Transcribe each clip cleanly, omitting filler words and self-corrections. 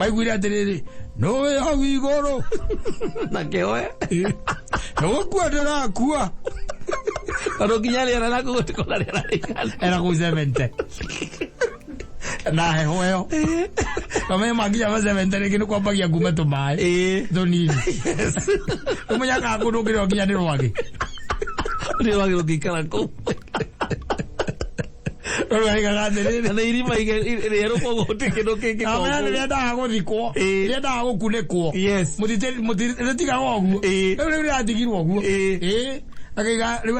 Maiguire atĩrĩrĩ, nũĩ hau igũrũ. Na kĩoe. Nĩgũkua ndĩrakua. Tondũ nginya rĩera nakuo gũtikorwo na rĩera rĩiganu. Era kũu 70. Na heho ĩyo. Kamenya makinya ma 70 rĩngĩ nĩ kwambagia kuma tũmaĩ. Tũnini. Ũmenyaga kũndũ ũngĩrĩo nginya nĩ rwagĩ. Nĩ rwagĩ rũngĩikara kũu. Rĩu aigaga atĩrĩrĩ. Na nĩ irima rĩerũ koguo gũtirĩ kĩndũ kĩngĩ Kamenya rĩrĩa ndaga gũthikwo. Rĩrĩa ndaga gũkunĩkwo. Yes. Mũtitigaga ũguo. Rĩu rĩu rĩratigirwo ũguo. Ĩĩ. Akaiga rĩu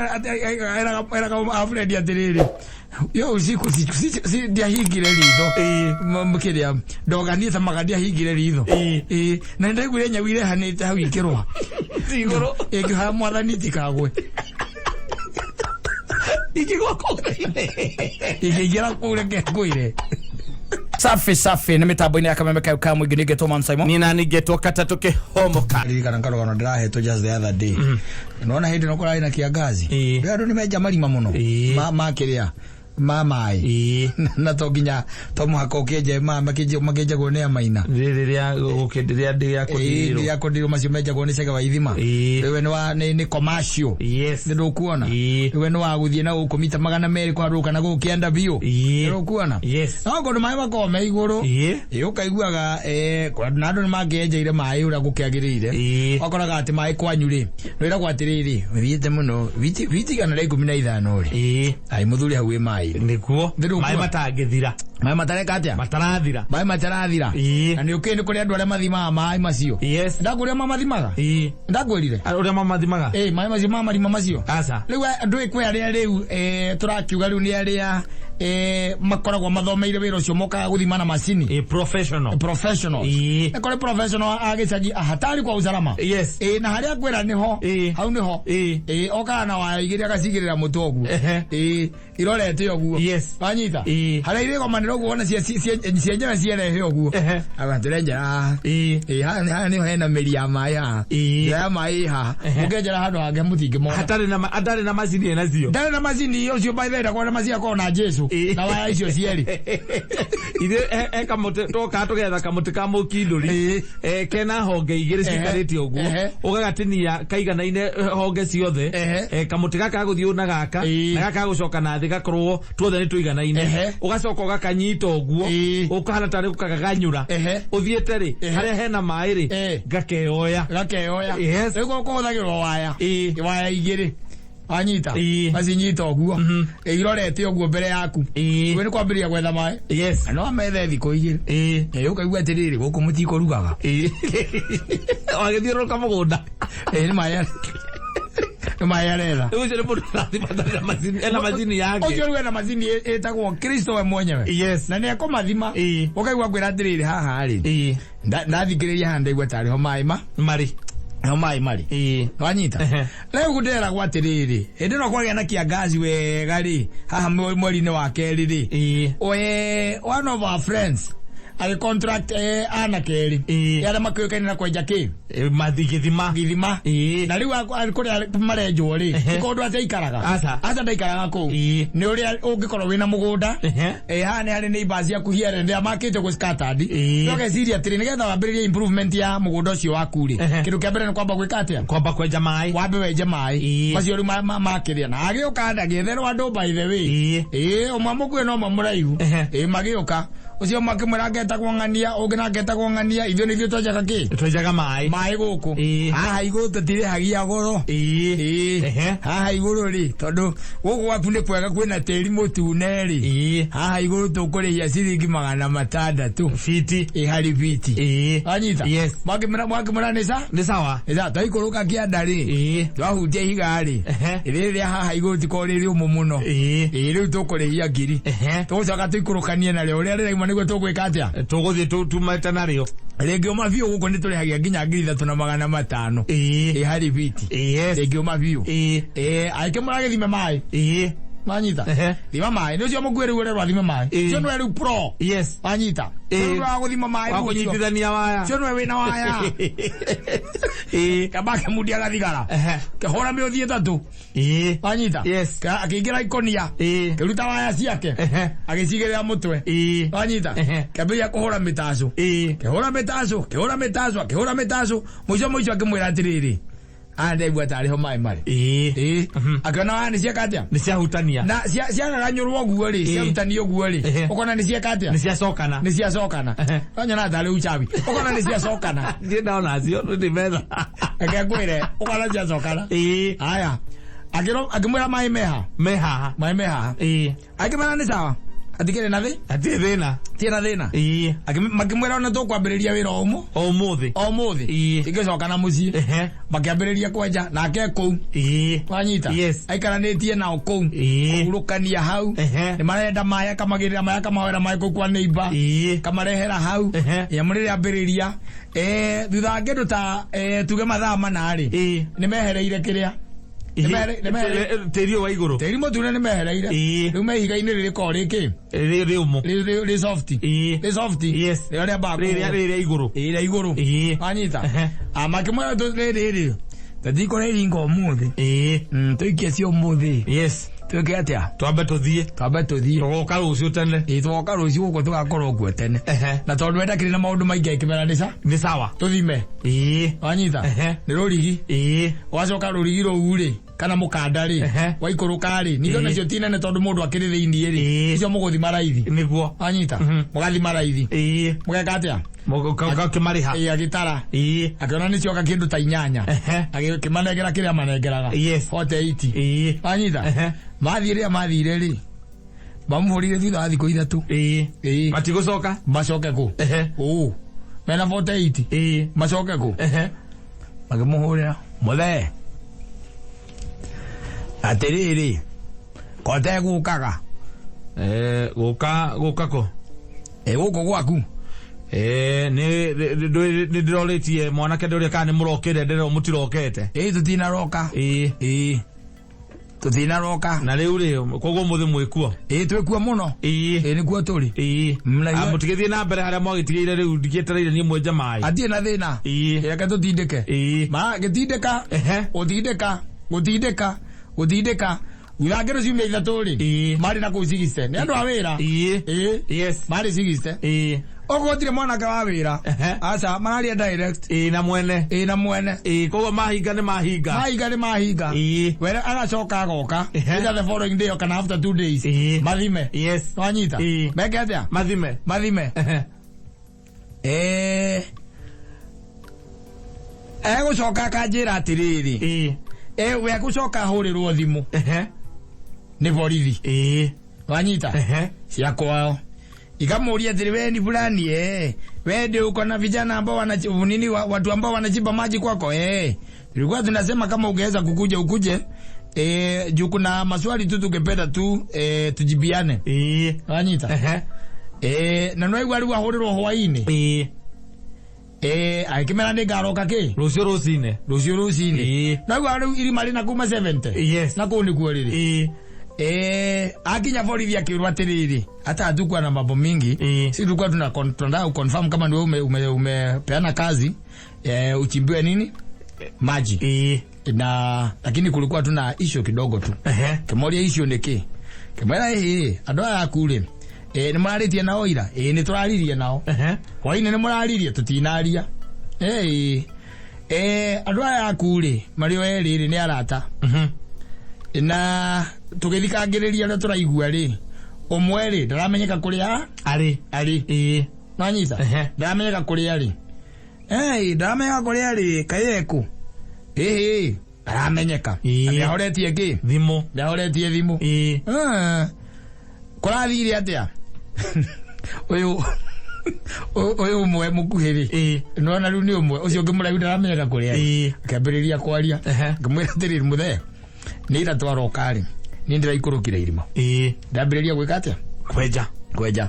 eraga Alfred atĩrĩrĩ. Yo usiku ndiahingire ritho. Kĩrĩa ndoga niĩ tamaga ndiahingire ritho. Ĩĩ. Na nĩndaiguire nyau irehanĩte hau ikĩrũa. Igũrũ. Ĩngĩhoya mwathani itikagwe. Ikĩgwa kũu. Ingĩingĩra kũu reke ngwĩre. Safi safi nĩ mĩtambo-inĩ ya kameme kayo ka mũingĩ nĩngetwo Man Simon. Niĩ nani ngetwo katatũ kĩhomoka. Ririkana karũgano ndĩrahetwo just the other day. Nona hĩndĩ ĩno kũrarĩ na kĩangazi. Ĩĩ. Rĩu andũ nĩmenja marima mũno. Ĩĩ. Ma kĩrĩa ma maĩ. Ĩĩ. Na to nginya to mũhaka ũkĩenje ma makĩenjagwo nĩ amaina. Rĩrĩ rĩa gũkĩndĩrĩa ndĩa kũndirwo. Rĩa kũndirwo macio menjagwo nĩ cege wa ithima. Ĩĩ. Rĩu we nĩ wa nĩ commercial. Yes. Nĩ ndũkuona. Ĩĩ. Rĩu we nĩ wa gũthiĩ na gũkũ mita 200 kwarũka na gũkũ kĩanda biũ. Ĩĩ. Nĩ ndũkuona. Yes. No kũndũ maĩ makoragwo me igũrũ. Ĩĩ. Ĩĩ ũkaiguaga na andũ nĩ mangĩenjeire maĩ ũrĩa gũkĩagĩrĩire. Ĩĩ. Wakoraga atĩ maĩ kwanyu rĩ, wĩragwo atĩrĩrĩ, ũthiĩte mũno fiti 115 rĩ. Ĩĩ. Ai mũthuri hau wĩ maĩ. Nĩguo. Ndĩrũkuona. Maĩ matangĩthira. Maĩ matareka atĩa? Matarathira. Maĩ matarathira. Ĩĩ. Na nĩ ũkĩĩ nĩ kũrĩ andũ arĩa mathimaga maĩ macio. Yes. Ndakwĩrire mamathimaga? Ĩĩ. Ndakwĩrire? Ũrĩa mamathimaga? Ĩĩ, maĩ macio ma marima macio. Aca. Rĩu andũ kwĩ arĩa rĩu tũrakiuga rĩu nĩ arĩa makoragwo mathomeire wĩra ũcio mokaga gũthima na macini. Ĩĩ, professional. Professional. Ĩĩ. Nĩ kũrĩ professional a gĩcagi hatari kwa usalama. Yes. Ĩĩ, na harĩa kwĩra nĩho. Ĩĩ. Hau nĩho. Ĩĩ. Ĩĩ, okaga na waya igĩrĩ agacigĩrĩra mũtwe ũguo. Ehe. Ĩĩ, irorete ũguo. Yes. Wanyita? Ĩĩ. Harĩa irĩgomanĩra ũguo wona cienyewe cierehe ũguo. Ehe. Aba tũrenjera haha. Ĩĩ. Ĩĩ, haha nĩho hena mĩri ya maĩ haha. Ĩĩ. Njĩra ya maĩ ĩ haha. Ehe. Mũngĩenjera handũ hangĩ mũtingĩmona. Hatarĩ na hatarĩ na macini enacio. Ndarĩ na macini ũcio by the way ndakoragwo na macini akoragwo na Jesu. Ĩĩ. Na waya icio cierĩ. Ithuĩ he kamũtĩ twokaga tũgetha kamũtĩ ka mũkindũri. Ĩĩ. Kena honge igĩrĩ Ehe. cikarĩte ũguo. Ehe. Ũgagatinia kaiganaine honge ciothe. Ehe. Kamũtĩ gaka gagũthiĩ na gaka. Ĩĩ. Na gaka gagũcoka na thĩ gakorwo tuothe nĩ tũiganaine. Ehe. Ũgacoka ũgakanyita ũguo. Ĩĩ. Ũkahana tarĩ gũkagaganyũra. Ehe. Ũthiĩte rĩ, Ehe. harĩa hena maĩ rĩ, Ĩĩ. gakeoya. Gakeoya. Yes. Rĩu kũhũthagĩrwo waya. Ĩĩ. Waya igĩrĩ. Wanyita? Ĩĩ. Macinyita ũguo. Irorete ũguo mbere yaku. Ĩĩ. Rĩu nĩ kwambĩrĩria gwetha maĩ. Yes. Na no amethe thikũ igĩrĩ. Ĩĩ. Ĩĩ, ũkaigua atĩrĩrĩ, gũkũ mũtikũrugaga. Ĩĩ. Wagĩthiũrũrũka mũgũnda. Ĩĩ, nĩ maĩ nĩ maĩ aretha. Rĩu ũcio nĩ mũndũ ũrathima atarĩ na macini, ena macini yake. Ũcio rĩu ena macini ĩtagwo Kristo we mwenyewe. Yes. Na nĩ ekũmathima. Ĩĩ. Ũkaigua ngwĩra atĩrĩrĩ haha rĩ. Ĩĩ. Ndathikĩrĩria haha ndaigua tarĩ ho maĩ ma. Marĩ. Ho maĩ marĩ. Ĩĩ. Wanyita? Ehe. Rĩu ndĩragwo atĩrĩrĩ, hĩndĩ ĩno kwagĩa na kĩangazi wega rĩ, haha mweri-inĩ wa kerĩ rĩ. Ĩĩ. We, one of our friends agĩ contract anake erĩ. Ĩĩ. Arĩa makĩũĩkaine na kwenja kĩ? Mathi gĩthima. Gĩthima. Ĩĩ. Na rĩu kũrĩa marenjwo rĩ, Ehe. ti kũndũ atĩ aikaraga. Aca. Aca ndaikaraga kũu. Ĩĩ. Nĩ ũrĩa ũngĩkorwo wĩna mũgũnda. Ehe. Haha nĩ harĩ neighbors ciaku here ndĩa makĩte gũ scattered. Ĩĩ. No geciria atĩrĩ, nĩgetha wambĩrĩrie improvement ya mũgũnda ũcio waku rĩ, Ehe. kĩndũ kĩa mbere nĩ kwamba gwĩka atĩa? Kwamba kwenja maĩ. Wambe wenje maĩ. Ĩĩ. Macio rĩu makĩrĩa. Na agĩũka ndagĩetherwo andũ by the way. Ĩĩ. Ĩĩ, ũmwe mũkuhĩ na ũmwe mũraihu. Ehe. Ĩĩ, magĩũka. Ũcio ũmwe akĩmwĩra ngetagwo ng'ania, ũngĩ nake etagwo ng'ania, ithuĩ nĩ ithuĩ twenjaga kĩ? Twenjaga maĩ. Maĩ gũkũ. Ĩĩ. Haha igũrũ tũtirĩhagia goro. Ĩĩ. Ĩĩ. Ehe. Haha igũrũ rĩ, tondũ gũkũ gwaku nĩ kwega kwĩna tĩri mũtune rĩ. Ĩĩ. Haha igũrũ tũkũrĩhia ciringi 600. Fiti. Ĩ harĩ fiti. Ĩĩ. Wanyita? Yes. Mwakĩmwĩra nĩ sa? Nĩ sawa. Nĩ sawa. Twaikũrũka kĩanda rĩ. Ĩĩ. Twahutia ihiga rĩ. Ehe. Rĩrĩ rĩa haha igũrũ tikoragwo rĩ rĩũmũ mũno. Ĩĩ. Ĩĩ rĩu tũkũrĩhia ngiri. Ehe. Tũgũcoka tũikũrũkanie narĩo ũrĩa rĩrauma nĩguo tũgwĩka atĩa? Tũgũthiĩ tumĩte narĩo. Rĩngĩũma biũ gũkũ nĩ tũrĩhagia nginya 3500. Ĩĩ. Ĩ harĩ fiti. Yes. Rĩngĩũma biũ. Ĩĩ. Ĩĩ, angĩkĩmũra gĩthime maĩ. Ĩĩ. Wanyita? Ehe. Thima maĩ. Nĩ ũcio mũkuĩ rĩu ũrerwo athime maĩ. Ĩĩ. Ũcio nĩwe rĩu pro. Yes. Wanyita? Ĩĩ. Ũcio nĩwe wa gũthima maĩ Wa rĩu ũcio. kũnyitithania waya. Ũcio nĩwe wĩna waya. Kamba akĩmundia gathigara. Kĩhũra mĩũthi 3. Wanyita? Yes. Akĩingĩra ikonia. Kĩruta waya ciake. Agĩcigĩrĩra mũtwe. Wanyita? Kĩambĩrĩria kũhũra mĩtacũ. Kĩhũra mĩtacũ, kĩhũra mĩtacũ, akĩhũra mĩtacũ. Mũico mũico akĩmwĩra atĩrĩrĩ, aya ndaigua tarĩ ho maĩ marĩ. Akĩona waya nĩ cieka atĩa? Nĩ ciahutania. Na ciagaganyũrwo ũguo rĩ, ciahutanio ũguo rĩ, ũkona nĩ cieka atĩa? Nĩ ciacokana. Nĩ ciacokana. Wanyona tarĩ uchawi. Ũkona nĩ ciacokana. Ndiĩ ndona cio, ndĩ metha. Reke ngwĩre, ũkona ciacokana. Haya. Akĩmwĩra maĩ meha. Me haha. Maĩ me haha. Akĩmwĩra nĩ sawa. Atikĩrĩ na thĩ? Hatirĩ thĩna. Tirĩ na thĩna. Makĩmwĩra ona tũkwambĩrĩria wĩra o ũmũ. O ũmũthĩ. O ũmũthĩ. Ingĩcoka na mũciĩ. Makĩambĩrĩria kwenja nake kũu. Wanyita? Yes. Aikaranĩtie nao kũu. Kũhurũkania hau. Nĩ marenda maĩ, akamagĩrĩra maĩ, akamahoera maĩ kũu kwa neighbor. Akamarehera hau. Nyamũ rĩrĩa ambĩrĩria. Thutha wa kĩndũ ta tuge mathaa 4 rĩ. Nĩ mehereire kĩrĩa. Tĩri ũyũ wa igũrũ. Tĩri mũtune nĩ mehereire. Rĩu me ihiga-inĩ rĩrĩkoragwo rĩkĩ? Rĩ ũmũ. Rĩ soft. Rĩ soft. Yes. Rĩrĩa rĩambaga Rĩrĩa rĩrĩa igũrũ. Rĩrĩa igũrũ. Wanyita? Makĩmwĩra rĩrĩ rĩ. Tũtikũrĩa iringa ũmũthĩ. Tũikie cio ũmũthĩ. Yes. Twĩke atĩa? Twambe tũthiĩ. Twambe tũthiĩ. Tũgoka rũciũ tene. Tũgoka rũciũ gũkũ tũgakorwo kuo tene. Na tondũ we ndakĩrĩ na maũndũ maingĩ akĩmera nĩ Nĩ sawa. Tũthime. Wanyita? Nĩ rũrigi. Wacoka rũrigi rũu rĩ, kana mũkanda rĩ, waikũrũka rĩ, ningĩ onacio ti nene tondũ mũndũ akĩrĩ thĩiniĩ rĩ, icio mũgũthima raithi. Nĩguo. Wanyita? Mũgathima raithi. Mũgeka atĩa? Mũgakĩmarĩha. Agĩtara. Akĩona nĩ cioka kĩndũ ta 8. Agĩkĩmanengera kĩrĩa manengeraga. Yes. 48. Wanyita? Mathiĩ rĩrĩa mathire rĩ, mamũhũrire thutha wa thikũ 3. Matigũcoka? Macoke kũ? Mena 48. Macoke kũ? Makĩmũhũrĩra. Mũthee. Atĩrĩrĩ, kote gũkaga. Gũka kũ? Gũkũ gwaku. Nĩ ndĩrorĩtie mwanake ndũrĩa kana nĩ mũrokĩre, ndĩrerwo mũtirokete. Tũtinaroka. Tũtinaroka. Na rĩu rĩ, koguo mũthĩ mwĩkuo? Twĩkuo mũno. Nĩkuo tũrĩ. Mũtigĩthiĩ na mbere harĩa mwagĩtigĩire rĩu, ndigĩetereire niĩ mwenje maĩ. Hatirĩ na thĩna. Reke tũtindĩke. Ma, gĩtindĩka. Gũtindĩka, gũtindĩka, gũtindĩka. Thutha kĩndũ ciumia 3 rĩ, marĩ na kũu 60. Nĩ andũ a wĩra. Yes. Marĩ 60. Okorwo gũtirĩ mwanake wa wĩra. Aca, mararia direct. Na mwene. Na mwene. Koguo mahinga nĩ mahinga. Mahinga nĩ mahinga. Were agacoka agoka. Either the following day kana after 2 days. Mathime. Yes. Wanyita? Meke atĩa? Mathime. Mathime. Egũcoka akanjĩra atĩrĩrĩ. We egũcoka ahũrĩrwo thimũ. Nĩ borithi. Wanyita? Cia kwao. Ikamũria atĩrĩ, we ni fulani, we ndio uko na vijana ambao nini, watu ambao wanachimba maji kwako, Tulikuwa tunasema kama ungeweza kukuja ukuje, juu kuna maswali tu tungependa tu, tujibiane. Wanyita? Na no igua rĩu ahũrĩrwo hwaĩ-inĩ. Agĩkĩmera nĩ ngaroka kĩ? Rũciũ rũcinĩ. Rũciũ rũcinĩ. Na igua rĩu irima rĩna kuma 70. Yes. Na kũu nĩkuo rĩrĩ. Akinya borithi akĩũrwo atĩrĩrĩ, hata hatukuwa na mambo mingi. Sisi tulikuwa tunataka kuconfirm kama ni wewe umepeana kazi, uchimbiwe nini? Maji. Na lakini kulikuwa tuna issue kidogo tu. Kĩmoria issue nĩ kĩ? Kĩmwĩra, andũ aya aku rĩ, nĩ mũrarĩtie nao ira? Nĩ tũraririe nao. Hwaĩ-inĩ nĩ mũraririe? Tũtinaria. Andũ aya aku rĩ, marĩ o erĩ rĩ, nĩ arata. Na tũgĩthikangĩrĩria ũrĩa tũraigua rĩ, ũmwe rĩ, ndaramenyeka kũrĩa arĩ. Arĩ. Wanyita? Ndaramenyeka kũrĩa arĩ. Ndaramenyeka kũrĩa arĩ, kaĩ ekũ? Ndaramenyeka. Nĩahoretie kĩ? Thimũ. Nĩahoretie thimũ. Kũrathire atĩa? Ũyũ ũmwe mũkuhĩ rĩ. Nĩwona rĩu nĩ ũmwe, ũcio ũngĩ mũraihu ndaramenyeka kũrĩa arĩ. Akĩambĩrĩria kwaria. Ngĩmwĩra atĩrĩrĩ, mũthee, nĩ ira twaroka rĩ, niĩ ndĩraikũrũkire irima. Ndambĩrĩria gwĩka atĩa? Kwenja. Kwenja.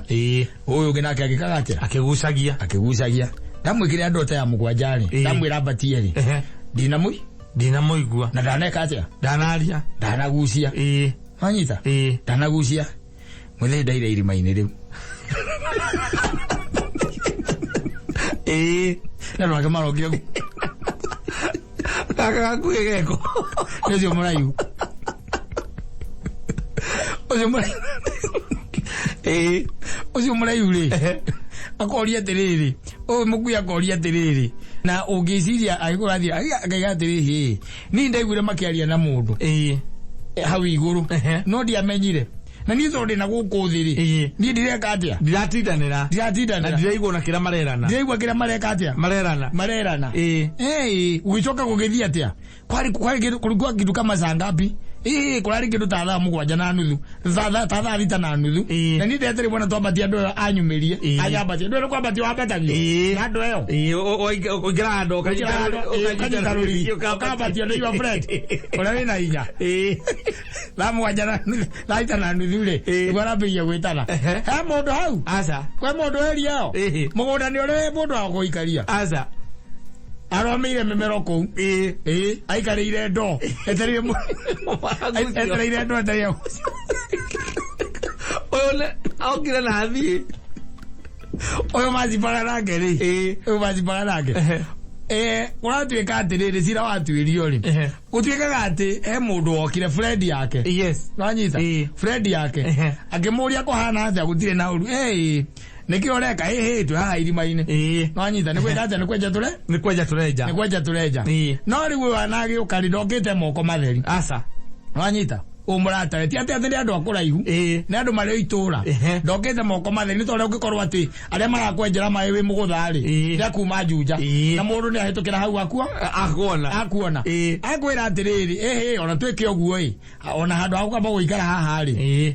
Ũyũ ũngĩ nake agĩkaga atĩa? Akĩgucagia. Akĩgucagia. Ndamwĩkĩre andũ ta ya 7 rĩ. Ndamwĩra ambatie rĩ. Ndinamũi? Ndinamũigua. Na ndaneka atĩa? Ndanaria. Ndanagucia. Wanyita? Ndanagucia. Mũthee ndaire irima-inĩ rĩu. Na andũ ake marokire. Gaka gakuhĩ geko. Nĩ ũcio mũraihu. Ũcio mũraihu. Ĩĩ. Ũcio mũraihu rĩ. Akoria atĩrĩrĩ, ũyũ mũkuhĩ akoria atĩrĩrĩ, na ũngĩciria angĩkorwo athiĩ akaiga atĩrĩ, hĩ, niĩ ndaiguire makĩaria na mũndũ Ĩĩ. hau igũrũ Ehe. no ndiamenyire, na niĩ tondũ ndĩna gũkũ thĩ rĩ, Ĩĩ. niĩ ndireka atĩa? Ndiratindanĩra. Na Ndiratindanĩra. ndiraigua ona kĩrĩa marerana. Ndiraigua kĩrĩa mareka atĩa? Marerana. Marerana. Ĩĩ. Ĩĩ, gũgĩcoka gũgĩthiĩ atĩa? Kwari kwari kĩndũ kulikuwa kitu kama saa ngapi? Ĩĩ, kũrarĩ kĩndũ ta thaa 7 na nuthu, ta thaa 6 na nuthu. Ĩĩ. Na niĩ ndeterire bwana twambatie andũ aya anyumĩrie. Ĩĩ. Anyambatie. Ndũĩ nĩ kwambatio wambatagio. Ĩĩ. Na andũ ĩyo. Ĩĩ, ũingĩra handũ Ũkanyita rũrigi. Ũkambatio nĩ your friend. Ũrĩa wĩna hinya. Ĩĩ. Thaa 7 na nuthu, thaa 6 na nuthu rĩ, Ĩĩ. nĩguo arambĩrĩria gwĩtana. Ehe. He mũndũ hau? Aca. Kwĩ mũndũ area ĩyo? Ĩĩ. Mũgũnda nĩ ũrĩ mũndũ wa gũikaria. Aca. Aromĩire mĩmero kũu. Ĩĩ. Ĩĩ, aikarĩire ndoo. Etereire etereire ndoo etereire. Ũyũ nĩ okire na athiĩ. Ũyũ macimbaga nake rĩ. Ĩĩ. Ũyũ macimbaga nake. Ehe. Kũratuĩka atĩrĩrĩ, cira watuĩrio rĩ. Ehe. Gũtuĩkaga atĩ he mũndũ wokire friend yake. Yes. Wanyita? Ĩĩ. Friend yake. Ehe. Akĩmũria kũhana atĩa gũtirĩ na ũru. Ĩĩ. Nĩkĩ ũreka? Ĩhĩ, twĩ haha irima-inĩ. Ĩĩ. Nwanyita? Nĩ gwĩka atĩa? Nĩ kwenja tũre? Nĩ kwenja tũrenja. Nĩ kwenja tũrenja. Ĩĩ. No rĩu ũyũ anagĩũka rĩ, ndokĩte moko matheri. Aca. Nwanyita? Ũyũ mũratawe. Ti atĩ atĩ nĩ andũ a kũraihu. Ĩĩ. Nĩ andũ marĩ o itũũra. Ehe. Ndokĩte moko matheri nĩ tondũ ũngĩkorwo atĩ arĩa marakwenjera maĩ wĩ mũgũtha rĩ, Ĩĩ. nĩ akuma Juja. Ĩĩ. Na mũndũ nĩ ahĩtũkĩra hau akua. Akuona. Akuona. Ĩĩ. Akwĩra atĩrĩrĩ, ĩhĩ, ona twĩke ũguo ĩ, ona handũ ha gũkamba gũikara haha rĩ. Ĩĩ.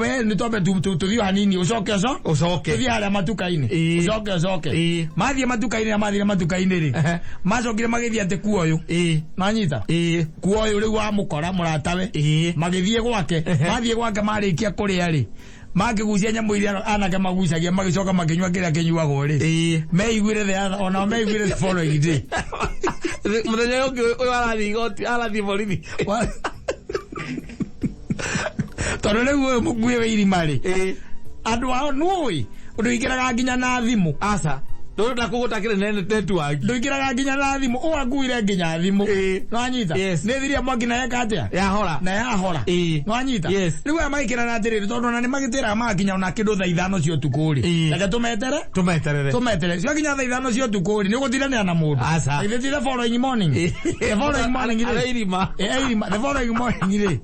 We nĩ twambe tũthiĩ hanini ũcoke ũco. Ũcoke. Tũthiĩ harĩa matuka-inĩ. Ĩĩ. Ũcoke ũcoke. Ĩĩ. Mathiĩ matuka-inĩ na mathire matuka-inĩ rĩ. Ehe. Macokire magĩthiĩ atĩ kuoyũ. Ĩĩ. Nanyita? Ĩĩ. Kuoyũ rĩu wamũkora mũratawe. Ĩĩ. Magĩthiĩ gwake. Ehe. Mathiĩ gwake marĩkia kũrĩa rĩ. Makĩgucia nyamũ iria anake magucagia magĩcoka makĩnyua kĩrĩa kĩnyuagwo rĩ. Ĩĩ. Meiguire the other, onao meiguire the following day. Mũthenya ũyũ ũngĩ ũyũ arathiĩ igoti, arathiĩ borithi. Tondũ rĩu ũyũ mũkuĩ wa irima rĩ. Ĩĩ. Andũ ao nũĩ ndũingĩraga nginya na thimũ. Aca. Ndũrĩ na kũu gũtakĩrĩ na network. Ndũingĩraga nginya na thimũ. Ũũ akuire nginya thimũ. Ĩĩ. Nwanyita? Yes. Nĩ thiria mwaki na eka atĩa? Yahora. Na yahora. Ĩĩ. Nwanyita? Yes. Rĩu aya magĩkĩrana atĩrĩrĩ, tondũ ona nĩ magĩtĩraga magakinya ona kĩndũ thaa 5 cia ũtukũ rĩ. Ĩĩ. Reke tũmetere. Tũmeterere. Tũmetere. Ciakinya thaa 5 cia ũtukũ rĩ, nĩ ũgũtindanĩra na mũndũ. Aca. Ithe ti the following morning. The following morning rĩ. Arĩ irima. Ĩ, irima. The following morning rĩ.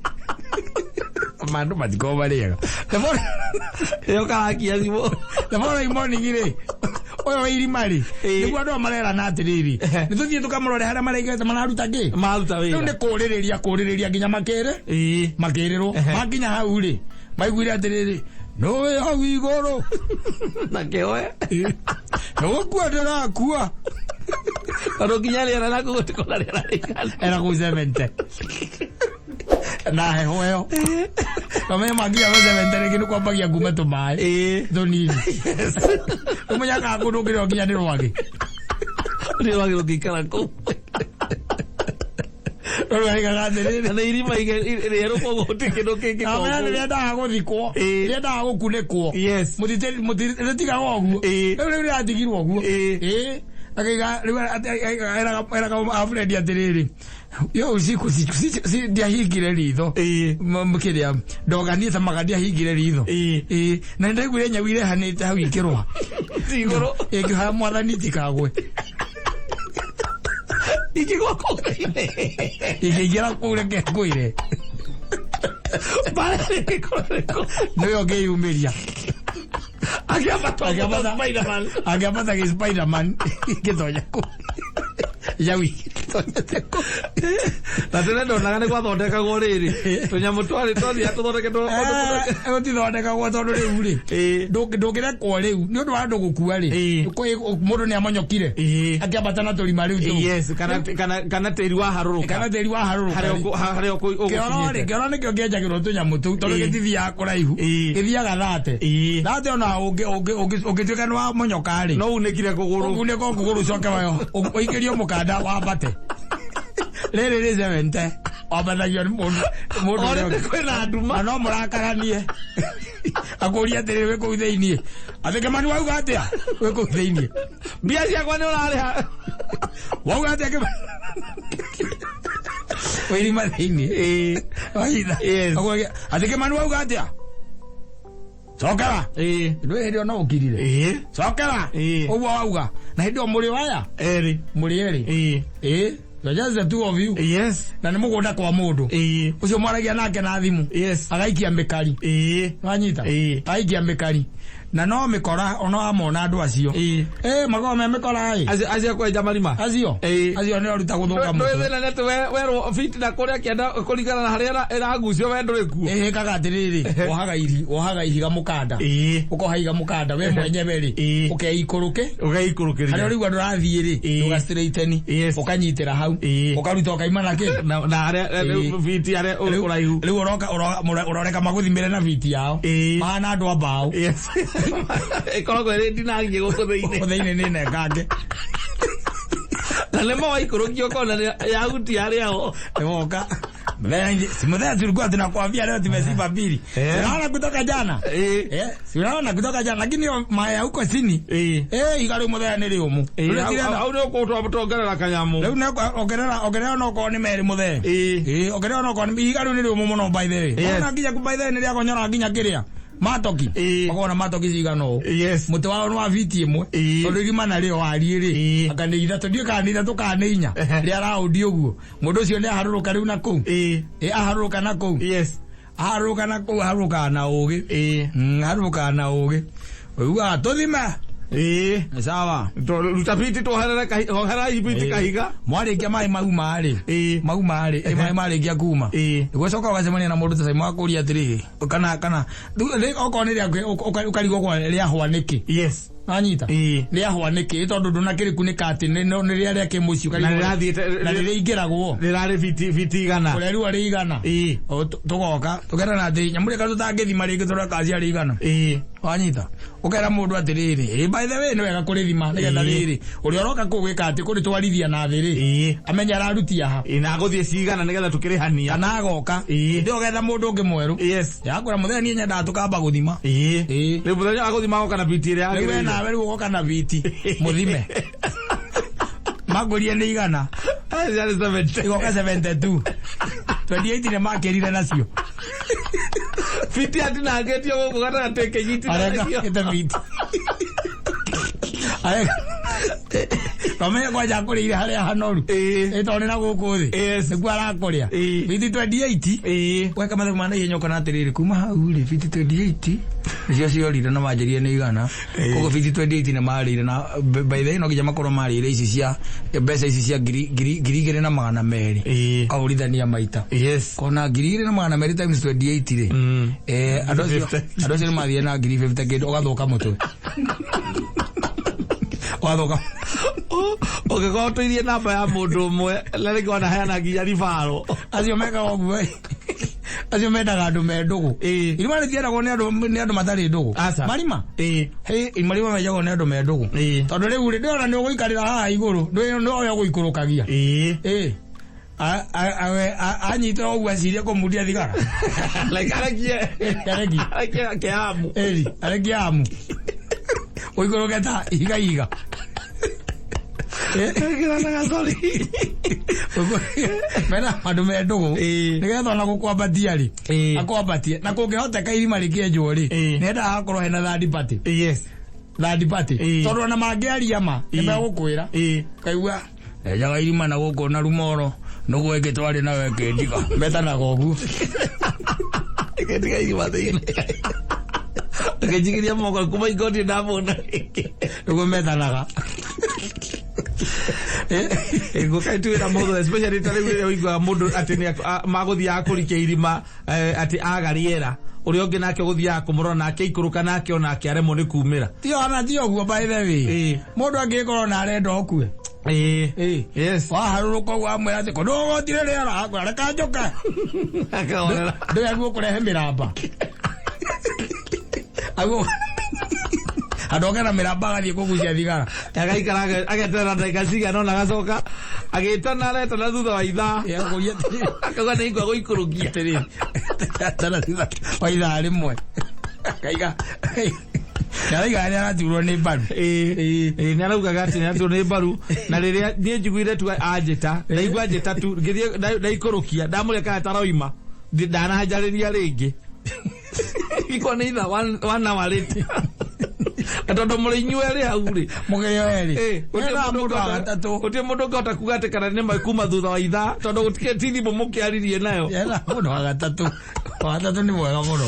Mandũ matikoragwo marĩega. The following Ĩyo karakia thimũ. The following morning rĩ, ũyũ wa irima rĩ, Ĩĩ. nĩguo andũ aya marerana atĩrĩrĩ, Ehe. nĩ tũthiĩ tũkamũrore harĩa maraigĩte mararuta kĩ. Maruta Rĩu nĩ wĩra. kũrĩrĩria kũrĩrĩria nginya makĩrĩ Ĩĩ. makĩrĩrwo. Ehe. Makinya hau rĩ, maiguire atĩrĩrĩ, nũĩ hau igũrũ. Na kĩoe. Nĩgũkua ndĩrakua. Tondũ nginya rĩera na kũu gũtikoragwo na rĩera rĩiganu. Era kũu 70. Na heho ĩyo. Kamenya makinya kũu 70 rĩngĩ nĩ kwambagia kuma tũmaĩ. Ĩĩ. Tũnini. Ũmenyaga kũndũ ũngĩrĩo nginya nĩ rwagĩ. Nĩ rwagĩ rũngĩikara kũu. Rũu aigaga atĩrĩrĩ. Na nĩ irima rĩerũ koguo gũtirĩ kĩndũ kĩngĩkorwo Kamenya kũu. rĩrĩa ndaga gũthikwo, Ĩĩ. rĩrĩa ndaga gũkunĩkwo. Yes. Mũtitigaga ũguo. Ĩĩ. Rĩu rĩu rĩratigirwo ũguo. Ĩĩ. Ĩĩ. Akaiga rĩu eraga Alfred atĩrĩrĩ, yo usiku ndiahingire ritho. Ĩĩ. Kĩrĩa ndoga niĩ tamaga ndiahingire ritho. Ĩĩ. Ĩĩ. Na nĩndaiguire nyau irehanĩte hau ikĩrũa. Ti igũrũ. Ĩngĩhoya mwathani itikagwe. Ikĩgwa kũu. Ingĩingĩra kũu reke ngwĩre. Mbara ĩngĩkorwo ĩrĩkũ. Nĩwe ũngĩyumĩria. Akĩambata Akĩambata- Spiderman. Akĩambata gĩ Spiderman ĩngĩtonya kũu. Nyau igĩtonyete kũu. Na tene ndonaga nĩ gwathondekagwo rĩrĩ. Tũnyamũ twarĩ twathiaga tũthondeketwo Gũtithondekagwo tondũ rĩu rĩ, Ĩĩ. ndũngĩrekwo rĩu nĩ ũndũ wa andũ gũkua rĩ, Ĩĩ. mũndũ nĩ amonyokire Ĩĩ. akĩambata na tũrima rĩu tũu. Yes, kana tĩri waharũrũka. Kana tĩri waharũrũka Harĩa rĩ. harĩa Kĩoro rĩ, ũgũkinyĩte. kĩoro nĩkĩo kĩenjagĩrwo tũnyamũ tũu tondũ Ĩĩ. gĩtithiaga kũraihu. Ĩĩ. Gĩthiaga thate. Ĩĩ. Thate ona ũngĩtuĩka nĩ wamonyoka rĩ, No unĩkire kũgũrũ. ũgunĩke kũgũrũ ũcoke ũikĩrio mũkanda wambate. Rĩrĩ rĩ 70 wambatagio nĩ mũndũ mũndũ ũrĩa Orĩte ũngĩ. kwĩna nduma. Na no mũrakaranie. Akũria atĩrĩrĩ wĩ kũu thĩiniĩ. Atĩ Kĩmani wauga atĩa? Wĩ kũu thĩiniĩ. Mbia ciakwa nĩ ũrarĩha. Wauga atĩa Kĩmani? Wĩ irima thĩinĩ. Ĩĩ. Wanyita? Yes. Atĩ Kĩmani wauga atĩa? Cokera. Ĩĩ. Ndũĩ hĩndĩ ĩyo no ũkirire. Ĩĩ. Cokera. Ĩĩ. Ũguo wauga. Na hĩndĩ ĩyo mũrĩ o aya? Erĩ. Mũrĩ erĩ. Ĩĩ. Ĩĩ. You're just the two of you. Yes. Na nĩ mũgũnda kwa mũndũ. Ĩĩ. Ũcio mwaragia nake na thimũ. Yes. Agaikia mĩkari. Ĩĩ. Wanyita? Ĩĩ. Agaikia mĩkari. Na no mĩkora ono amona andũ acio. Ĩĩ. Eh, makoragwo me mĩkora ĩ. Acio acio kwenja marima. Acio. Ĩĩ. Acio nĩo ruta gũthũka Ndũĩ mũtwe. thĩna nĩ atĩ werwo fiti na kũrĩa kĩanda kũringana na harĩa ĩragucio we ndũrĩ kuo. Ĩhĩkaga atĩrĩrĩ, wohaga iri, wohaga ihiga mũkanda. Ĩĩ. Ũkoha ihiga mũkanda we mwenyewe rĩ. Ĩĩ. Ũkeikũrũke. Harĩa Ũgeikũrũkĩria. ũraigua ndũrathiĩ rĩ, Ĩĩ. ndũgastraighteni. Yes. Ũkanyitĩra hau. Ĩĩ. Ũkaruta ũkaima na kĩ. Na harĩa Ĩĩ. fiti harĩa ũraihu. Rĩu ũroka ũroreka magũthimĩre na biti yao. Ĩĩ. Mahana andũ a mbaũ. Yes. Ĩkoragwo ĩrĩ ndinangie gũkũ thĩinĩ. Gũkũ thĩinĩ nĩ nengange. Na nĩma waikũrũkia ũkona yahutia harĩa ho. Nĩwoka. Si mzee tulikuwa tunakwambia leo tumesiba mbili. Eh. Unaona kutoka jana? Ĩĩ. Eh, si unaona kutoka jana lakini hiyo maya huko chini. Ĩĩ. Eh, iga rĩu mũthenya nĩ rĩũmũ. Ĩĩ, hau nĩ ũkũtongerera kanyamũ. Rĩu nĩ ongerera ongerera no korwo nĩ merĩ mũthee. Ĩĩ. Ĩĩ, ongerera no korwo nĩ ihiga rĩu nĩ rĩũmũ mũno by the way. Yes. Ona nginya by the way nĩ rĩagonyora nginya kĩrĩa. Matoki. Ĩĩ. Makoragwo na matoki cigana ũũ. Yes. Mũtĩ wao nĩ wa biti ĩmwe. Ĩĩ. Tondũ irima narĩo wariĩ rĩ. Ĩĩ. Anga nĩ ithatũ ndiũĩ kana nĩ ithatũ kana nĩ inya. Ehe. Rĩa raũndi ũguo. Mũndũ ũcio nĩ aharũrũka rĩu na kũu. Ĩĩ. Ĩ aharũrũka na kũu. Yes. Aharũrũka na kũu aharũrũkaga na ũgĩ. Ĩĩ. Aharũrũkaga na ũgĩ. Ũiguaga tũthime. Ĩĩ. Nĩ sawa. Ruta fiti tuoherere kahiga, oherera fiti kahiga. Mwarĩkia maĩ mauma rĩ. Ĩĩ. Mauma rĩ, maĩ marĩkia kuma. Ĩĩ. Nĩguo coka ũgacemania na mũndũ ta Simon akũria atĩrĩrĩ, kana okorwo nĩ rĩa ũkarigwo kwa rĩahwa nĩkĩ. Yes. Wanyita? Ĩĩ. Rĩahwa nĩkĩ tondũ ndũnakĩrĩkunĩka atĩ nĩ rĩrĩa rĩa kĩmũciĩ Na rĩrathiĩte na rĩrĩingĩragwo. rĩrarĩ fiti igana. Ũrerua rĩ igana. Ĩĩ. Tũgoka tũkerana atĩ nyamũ rĩka tũtangĩthima rĩngĩ tũreka ciarĩ igana. Ĩĩ. Wanyita? Ũkera mũndũ atĩrĩrĩ, ĩ by the way nĩ wega kũrĩthima nĩgetha Ĩĩ. rĩrĩ ũrĩa ũroka kũu gwĩka atĩ kũrĩtwarithia na thĩ rĩ Ĩĩ. amenye ararutia ha Ĩĩ, na gũthiĩ cigana nĩgetha tũkĩrĩhania. kana agoka Ĩĩ. ndĩ ũgetha mũndũ ũngĩ mwerũ Yes. yakwĩra mũthenya niĩ nyendaga tũkamba gũthima Ĩĩ. Ĩĩ. Rĩu mũthenya wa gũthima agoka na fiti ĩrĩa rĩu we yagĩrĩire. nawe rĩu ũgoka na biti mũthime mangũrie nĩ igana Ciarĩ 70. igoka 72 28 nĩ makĩrire nacio Fiti atinangĩtio gũkũ gatagatĩ areka ĩkĩnyitithanagio. ĩte biti areka Kamenya kwanja akũrĩire harĩa hanoru Ĩĩ. ĩ tondũ nĩ na gũkũ thĩ Yes. nĩkuo arakũrĩa Ĩĩ. biti 28 Ĩĩ. weka mathabu ma naihenya ũkona atĩrĩrĩ kuma hau rĩ biti 28 nĩcio ciorire na manjĩrire nĩ igana Ĩĩ. koguo biti 28 nĩ marĩire na by the way no nginya makorwo marĩire ici cia mbeca ici cia 2,200 Ĩĩ. ũkahũrithania maita Yes. kona 2,200 times 28 rĩ Mm. andũ acio andũ acio nĩ mathiire na 50,000 kĩndũ ũgathũka mũtwe ũgathũka Ũngĩkorwo ũtũirie namba ya mũndũ ũmwe na rĩngĩ wanaheana nginya ribaro. acio mekaga ũguo ĩ. acio mendaga andũ me ndũgũ Ĩĩ. irima rĩtiendagwo nĩ andũ nĩ andũ matarĩ ndũgũ Aca. marima Ĩĩ. Hĩ, marima menjagwo nĩ andũ me ndũgũ Ĩĩ. tondũ rĩu rĩ ndĩrona nĩ ũgũikarĩra haha igũrũ ndũĩ ũgũikũrũkagia Ĩĩ. ĩ anyitĩra ũguo acirie kũmundia thigara Like arekie. Arekie. Arekie kĩamu. ĩri arekie amu ũikũrũke ta ihiga ihiga Ĩkĩranaga sorry. mena andũ me ndũgũ Ĩĩ. nĩgetha ona gũkwambatia rĩ Ĩĩ. akwambatie na kũngĩhoteka irima rĩkĩenjwo rĩ Ĩĩ. nĩendaga hakorwo hena third party Yes. third party Ĩĩ. tondũ ona mangĩaria ma Ĩĩ. nĩmegũkwĩra Ĩĩ. kaigua enjaga irima na gũkũ na rumoro nũgũ ĩngĩ twarĩ nayo ĩkĩndiga metanaga ũguo Ĩkĩndiga irima thĩinĩ. Ngĩnjigĩria moko kuma igoti ndamona. nĩguo metanaga Ngũkaituĩra mũndũ especially ta rĩu rĩrĩa ũiguaga mũndũ atĩ nĩ magũthiaga kũrikia irima atĩ aga rĩera ũrĩa ũngĩ nake ũgũthiaga kũmũrora nake aikũrũka nake onake aremwo nĩ kumĩra. ti ona ti ũguo by the way Ĩĩ. mũndũ angĩkorwo na arenda ũkue Ĩĩ. Ĩĩ. Yes. waharũrũka ũguo amwĩra atĩ kũndũ ũgotire rĩera akwĩra reka njũke Akahorera. ndũĩ aguo kũrehe mĩramba aguo andũ oke na mĩramba agathiĩ kũgucia thigara Agaikara ageterera ndagĩka cigana ũna agacoka agĩtana aretana thutha wa ithaa Akũria atĩrĩrĩ akauga nĩ ingwa gũikũrũkia. atĩrĩrĩ atana thutha wa ithaa rĩmwe akaiga Nĩarauga nĩ araturwo nĩ mbaru. Ĩĩ, nĩ araugaga atĩ nĩ araturwo nĩ mbaru, na rĩrĩa niĩ njiguire tu anjĩta, ndaigua anjĩta tu ngĩthiĩ ndaikũrũkia, ndamũrĩa kana taroima, ndananjarĩria rĩngĩ. Iko nĩ itha one hour late. Na tondũ mũrĩ inyuĩ erĩ hau rĩ, Mũgĩo erĩ. Gũtirĩ Ena mũndũ mũndũ wa gatatũ. Gũtirĩ mũndũ ũngĩhota kuga atĩ kana nĩ kuma thutha wa ithaa, tondũ gũtikĩrĩ ti thimũ mũkĩaririe nayo. Ena mũndũ wa gatatũ. Wa gatatũ nĩ mwega mũno.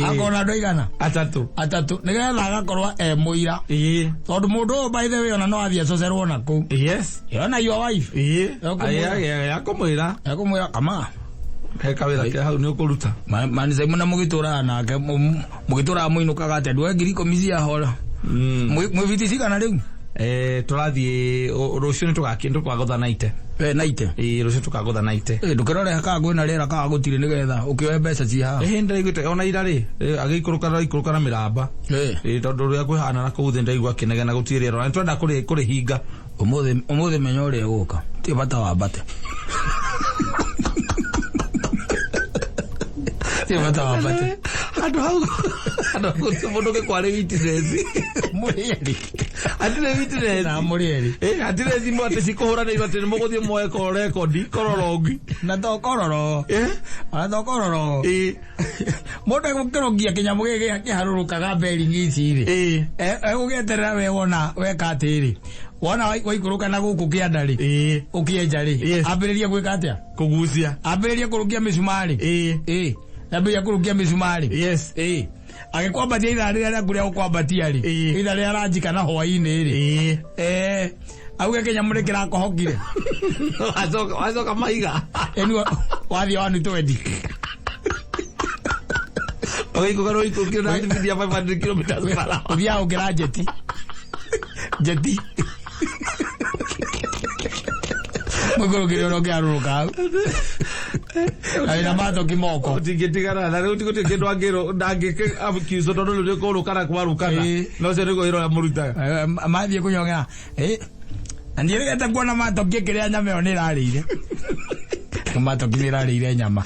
Akorwo na andũ aigana? Atatũ. Atatũ. Nĩgetha agakorwo e mũira. Tondũ mũndũ ũyũ, by the way, ona no athiĩ acocerwo na kũu. Yona your wife. Ekũmwĩra. Akũmwĩra. Ekũmwĩra kama. He kawĩra ke hau nĩ ũkũruta. Manisaimu na mũgĩtũraga nake, mũgĩtũraga mũinũkaga atĩa? Ndũe 10,000 ciahora. Mwĩ biti cigana rĩu? Tũrathiĩ rũciũ, nĩ tũkagũtha naite. We naite. Ĩĩ, rũciũ tũkagũtha naite. Ndũkĩrore kana kwĩna rĩera kana gũtirĩ, nĩgetha ũkĩoe mbeca ci haha. Ĩhĩ, ndĩraiguĩte ona ira rĩ, agĩikũrũka ikũrũka na mĩramba. Ĩĩ, tondũ ũrĩa kwĩhana na kũu thĩ, ndaigua akĩnegena gũtirĩ rĩera, na nĩtwenda kũrĩhinga. Ũmũthĩ menya ũrĩa ĩgũka. Ti bata wambate. Ti bata wambate. Handũ hau gũtirĩ mũndũ ũngĩkwarĩ witness. Mũrĩ erĩ. Hatirĩ witness. Na mũrĩ erĩ. Hatirĩ thimũ atĩ cikũhũranĩirwo atĩ nĩ mũgũthiĩ muoe ko rekondi kororogi. Na to kororo. Ona to kororo. Mũndũ egũkĩrũngia kĩnyamũ gĩkĩ kĩharũrũkaga bearing ici rĩ. Egũgĩeterera we wona weka atĩrĩ. Wona waikũrũka na gũkũ kĩanda rĩ. Ũkĩenja rĩ. Ambĩrĩria gwĩka atĩa? Kũgucia. Ambĩrĩria kũrũngia mĩcumarĩ. Ambĩrĩria kũrũngia mĩcumarĩ. Agĩkwambatia ithaa rĩrĩa rĩaku rĩa gũkwambatia rĩ. Ithaa rĩrĩa aranjika na hwaĩ-inĩ rĩ. Auge kĩnyamũ nĩ kĩrakohokire. Wacoka maiga. Ĩni wathiĩ 120. Ũgĩikũrũka no ikũrũkire na speed ya 500 kilometers per hour. Ũthiaga ũkĩra njeti. Njeti. Mũikũrũkire ũrĩa ũkĩharũrũka hau. Na wĩna matoki moko. Ũtingĩtigana na rĩu gũtirĩ kĩndũ angĩrwo ndangĩke accuse, tondũ rĩu nĩ kũrũkana kwarũkana. Na ũcio nĩguo wĩra ũrĩa mũrutaga. Mathiĩ kũnyongera. Na ndiĩrĩgĩte kuona matoki ĩkĩrĩa nyama ĩyo nĩ ĩrarĩire. Matoki nĩ ĩrarĩire nyama.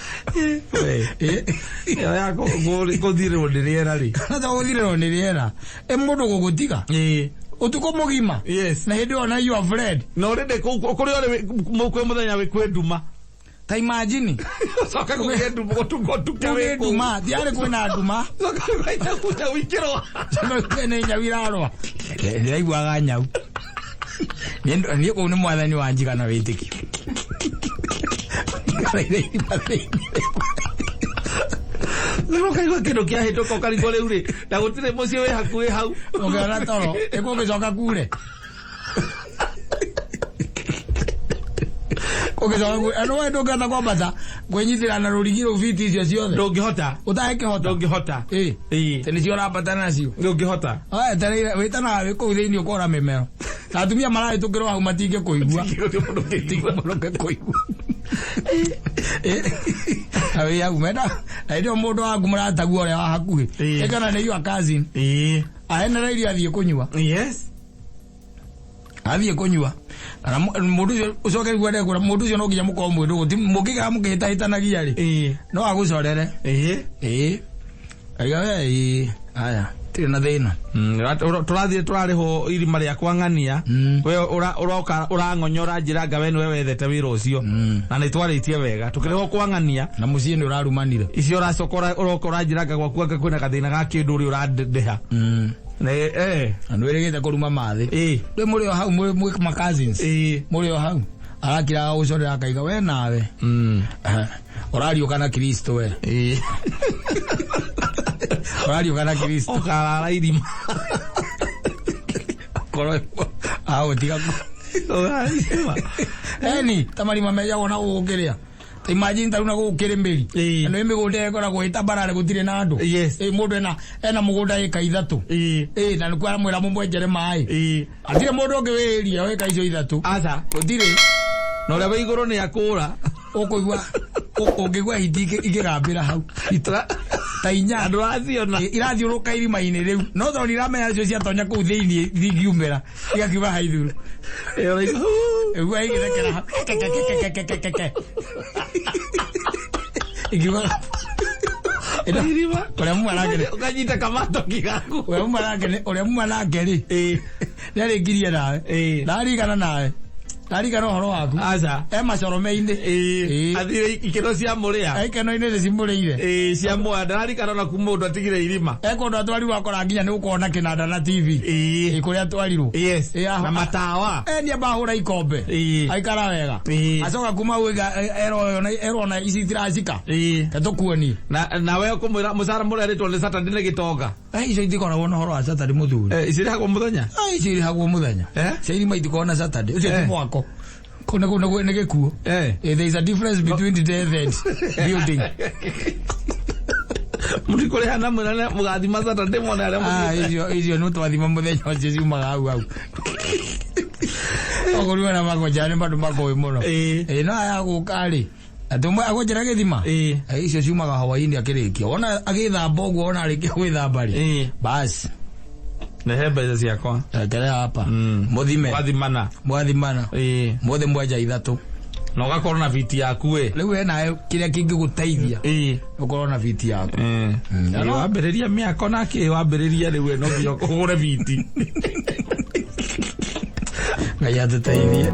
Ĩyo ya kũthirĩrwo nĩ rĩera rĩ. Na to gũthirĩrwo nĩ rĩera. Ĩ mũndũ gũgũtiga. Ũtukũ mũgima. Na hĩndĩ ĩyo na your friend. Na ũrĩndĩ kũrĩa ũrĩ kwĩ mũthenya wĩ kwĩ nduma. Ta imagine. Coka kũgĩe nduma gũtukũ ũtuke Kũgĩe wĩ kũu. nduma, tiarĩ kwĩna nduma. Coka kũgĩe wikĩrwo. Nĩ nyau irarũa. Ndĩraiguaga nyau. Niĩ kũu nĩ mwathani wa njigana wĩtĩkio. Ngaraire irima thĩinĩ. Rĩu ũkaigua kĩndũ kĩahĩtũka, ũkarigwo rĩu rĩ, na gũtirĩ mũciĩ wĩ hakuhĩ hau. Ũngĩona toro, ĩkũgĩcoka kure. Kũgĩcoka kure. Andũ we ndũngĩhota kwambata kwĩnyitĩra na rũrigi rũu biti icio ciothe. Ndũngĩhota. Ũtangĩkĩhota. Ndũngĩhota. Atĩ nĩcio ũrambata nacio. Ndũngĩhota. Wetereire wĩtanaga wĩ kũu thĩinĩ ũkora mĩmero. Na atumia marahĩtũkĩrwo hau matingĩkũigua. Gũtirĩ mũndũ ũngĩigua. Mũndũ ũngĩkũigua. Na wĩ hau menda na hĩndĩ ĩyo mũndũ waku mũrataguo ũrĩa wa hakuhĩ. Ĩkana nĩ your cousin. Ahenereirio athiĩ kũnyua. Athiĩ kũnyua. Kana mũndũ ũcio ũcoke rĩu ende kũra mũndũ ũcio no nginya mũkorwo mwĩ ndũgũ. Ti mũngĩikara mũkĩhĩtahĩtanagia rĩ. No agũcorere. Aiga we ĩĩ. Aya, tirĩ na thĩna. Tũrathiĩ tũrarĩhwo irima rĩa kwang'ania. We ũroka ũrang'onyora njĩra nga we nĩwe wethete wĩra ũcio. Na nĩ twarĩtie wega tũkĩrĩhwo kwang'ania. Na mũciĩ nĩ ũrarumanire. Icio ũracoka ũroka ũranjĩra nga gwaku anga kwĩna gathĩna ga kĩndũ ũrĩa ũrandĩha. Na nĩ wĩrĩgĩte kũruma mathĩ. Rĩu mũrĩ o hau mwĩ ma cousins. Mũrĩ o hau. Arakira gũcorera akaiga we nawe. Ũrariũka na Kristo we. Ũrariũka na Kristo. Ũkarara irima. Korwo agũtiga. Ũkarara irima. Eni ta marima menjagwo na gũkũ kĩrĩa. Ta imagine ta rĩu na gũkũ kĩrĩmĩri. Na nĩ mĩgũnda ĩkoragwo ĩ tambarare gũtirĩ na andũ. Ĩ mũndũ ena mũgũnda ĩka 3. Na nĩkuo aramwĩra mũmwenjere maĩ. Hatirĩ mũndũ ũngĩ wĩ area wĩka icio 3. Aca. Gũtirĩ. Na ũrĩa wĩ igũrũ nĩ akũra. Ũkũigua ũngĩigua hiti ikĩgambĩra hau. Ta inya. Andũ aciona. Irathiũrũka irima-inĩ rĩu. No tondũ nĩiramenya icio ciatonya kũu thĩinĩ itingiumĩra. Igakiuma haithuru. Ũraigua, huu. Ĩgua igĩthekera hau. Ke, ke, ke, ke, ke, ke, ke, ke. Ikiuga. Irima. Ũrĩa muma nake nĩ- Ũkanyita kamatoki gaku. Ũrĩa muma nake nĩ- ũrĩa muma nake rĩ, Ĩĩ. nĩarĩkirie nawe. Ĩĩ. Ndarigana nawe, ndarigana ũhoro waku. Aca. E macorome-inĩ. Ĩĩ. Ĩĩ. Athire ikĩro cia mũrĩa. Aikeno-inĩ nĩcimũrĩire. Ĩĩ, cia mwa ndararikana ona kuma ũndũ atigire irima. E kũndũ atwarirwo akora nginya nĩ gũkorwo na kĩnanda na TV. Ĩĩ. Ĩ kũrĩa atwarirwo. Yes. Ĩĩ, Na matawa. E nĩ amba ahũra ikombe. Ĩĩ. Aikara wega. Ĩĩ. Acoka kuma hau erwo ona ici itiracika. Ĩĩ. Tetũkuonie. Na nawe ũkũmwĩra mũcara mũrerĩtwo nĩ Saturday nĩ gĩtonga. Eh, icio itikoragwo na ũhoro wa Saturday mũthuri. Eh, cirĩhagwo mũthenya. Ah, icio irĩhagwo mũthenya. Eh? Cia irima itikoragwo na Saturday. Ũcio ti Eh. mwako. Kũu nĩ gĩkuũ. Eh. Eh, there is a difference between death and building. Mũtikũrĩha na mwĩrane mũgathima Saturday mwone arĩa Ah, mũthiĩte. icio icio nĩ twathima mũthenya ũcio ciumaga hau hau. Okorwo na magonja nĩ mandũ makoĩ mũno. Ĩĩ. Ĩĩ, no aya gũka rĩ. Atĩ ũmwe agũnjĩra gĩthima. Ĩĩ. Eh, icio ciumaga hwaĩ-inĩ akĩrĩkia. Wona agĩthamba ũguo wona arĩkia gwĩthamba rĩ. Ĩĩ. Basi, Rehe mbeca ciakwa. eterera hapa. Mũthime. Wathimana. Mwathimana. Ĩĩ. Mũthe mwenja ithatũ. Na ũgakorwo na biti yaku ĩ. Rĩu we nawe kĩrĩa kĩngĩgũteithia Ĩĩ. ũkorwo na biti yaku. Ĩĩ. Wambĩrĩria mĩako na kĩ wambĩrĩria rĩu no nginya ũgũre biti. Ngai atũteithie.